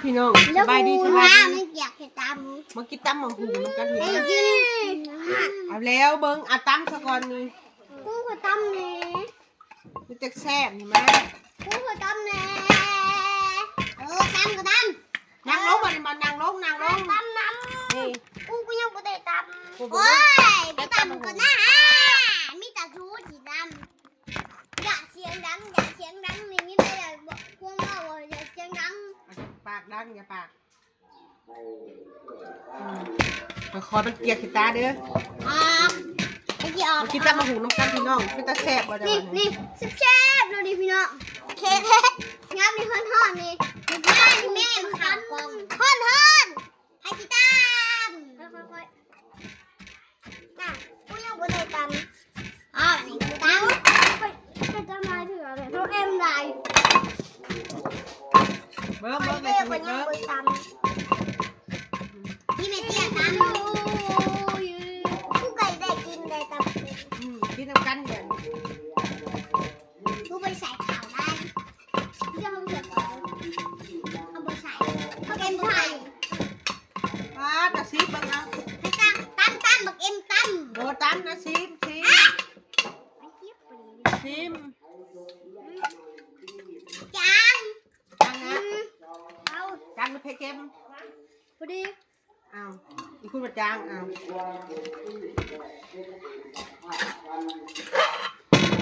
ພີ່ນ້ອງ ສະບາຍດີ ສະບາຍດີ ມັນຢາກຊິຕຳ ມາກິນຕຳບັກຫຸ່ງນຳກັນພີ່ນ້ອງ ເອົາແລ້ວເບິ່ງ ເອົາຕຳສາກ່ອນນີ້ ກູກໍຕຳແດ່ ມັນຈັກແຊບນີ້ມາ ກູກໍຕຳແດ່ ເອີ ຕຳກໍຕຳ ນັ່ງລົງ ເອີ ບັດນີ້ມານັ່ງລົງ ນັ່ງລົງ ຕຳນຳ ນີ້ ກູກໍຍັງບໍ່ໄດ້ຕຳ ໂອ້ຍ ໄປຕຳກ່ອນນະ ມີແຕ່ຊູຊິຕຳ ຢ່າສຽງດັງ ຢ່າສຽງດັງ ໄດ້ຍິນແຕ່ພວກເວົ້າວ່າຢ່າສຽງດັງ ປາກດັງ ຢ່າປາກ ອືມ ຄ່ອຍໆ ມັນກຽກຂີ້ຕາເດີ ອອກ ໄອ້ທີ່ອອກ ມາກິນຕຳບັກຫຸ່ງນຳກັນພີ່ນ້ອງ ເປັນຕາແຊບບໍ່ ນີ້ ນີ້ ແຊບໆ ໂລດນີ້ພີ່ນ້ອງ ຍາມນີ້ຮ້ອນໆ ນີ້ ແມ່ນ ແມ່ນ ເຂົ້າກ່ອງ ຮ້ອນໆ ໃຜຊິຕຳ ຄ່ອຍໆ ນະ ກູຍັງບໍ່ໄດ້ຕຳ ອ້າວ ນີ້ຕຳ ເປັນຕຳຫຼາຍເທື່ອເລີຍ ເຮົາເອັມຫຼາຍ ເບິ່ງ ເບິ່ງ ໄປເບິ່ງ ເບິ່ງ ນີ້ແມ່ເຕ້ຍຕຳ ໂອ້ຍ ກູກໍໄດ້ກິນ ໄດ້ຕຳ ອືມ ກິນນຳກັນເດີ ກູບໍ່ໄດ້ໃສ່ເຂົ້າໄດ້ ເລື່ອງຂອງເຂົາ ເຂົາບໍ່ໃສ່ ເຂົາເປັນຜູ້ໃຫຍ່ ປ້າດ ຕາຊີບເບິ່ງເອົາ ໃຫ້ຕຳ ຕຳ ຕຳ ບັກເອັມຕຳ ບໍ່ຕຳນະ ຊີມ ຊີມ ຊີມ ຈາງ ຈາງນະ ອືມ ເອົາ ຈາງຫຼືເຜັດເຄັມ ພໍດີ ອ້າວ ອີກຄົນວ່າຈາງ ອ້າວ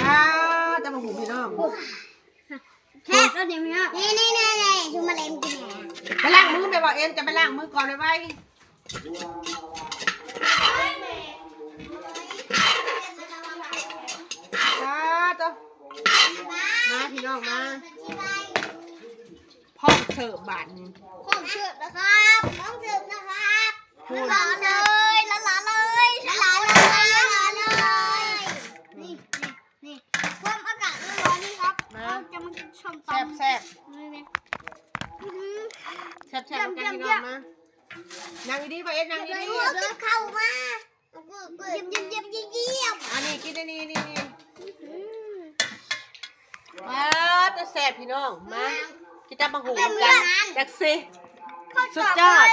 ອ້າວ ຕຳບັກຫຸ່ງພີ່ນ້ອງ ແຊບແລ້ວນີ້ພີ່ນ້ອງ ນີ້ໆໆໆ ຊຸມມາເລັມກິນແດ່ ໄປລ້າງມືແມ່ ເວົ້າເອັມ ຈະໄປລ້າງມືກ່ອນໄວໆ ອ້າວ ໂຕ ມາພີ່ນ້ອງມາ ພ້ອມເສີບບາດນີ້ ພ້ອມເສີບແລ້ວຄັບ ພ້ອມເສີບແລ້ວຄັບ ຮ້ອນໆ ເລີຍ ຮ້ອນໆ ເລີຍ ຮ້ອນໆ ເລີຍ ຮ້ອນໆ ເລີຍ ນີ້ ນີ້ ນີ້ ຄວາມອາກາດຮ້ອນໆ ນີ້ຄັບ ມາ ເຮົາຈະມາກິນສົ້ມຕຳ ແຊບໆ ນີ້ ນີ້ ອື ແຊບໆ ນຳກັນພີ່ນ້ອງມາ ນັ່ງດີໆ ບ່າວເອັມ ນັ່ງດີໆ ເອົາກັບເຂົ້າມາ ຢຽມໆໆໆ ອັນນີ້ກິນອັນນີ້ ນີ້ໆ ອືມ ວ້າວ ຕາແຊບພີ່ນ້ອງ ມາ ກິນຕຳບັກຫຸ່ງນຳກັນ ຈັກຊິ ສຸດຍອດ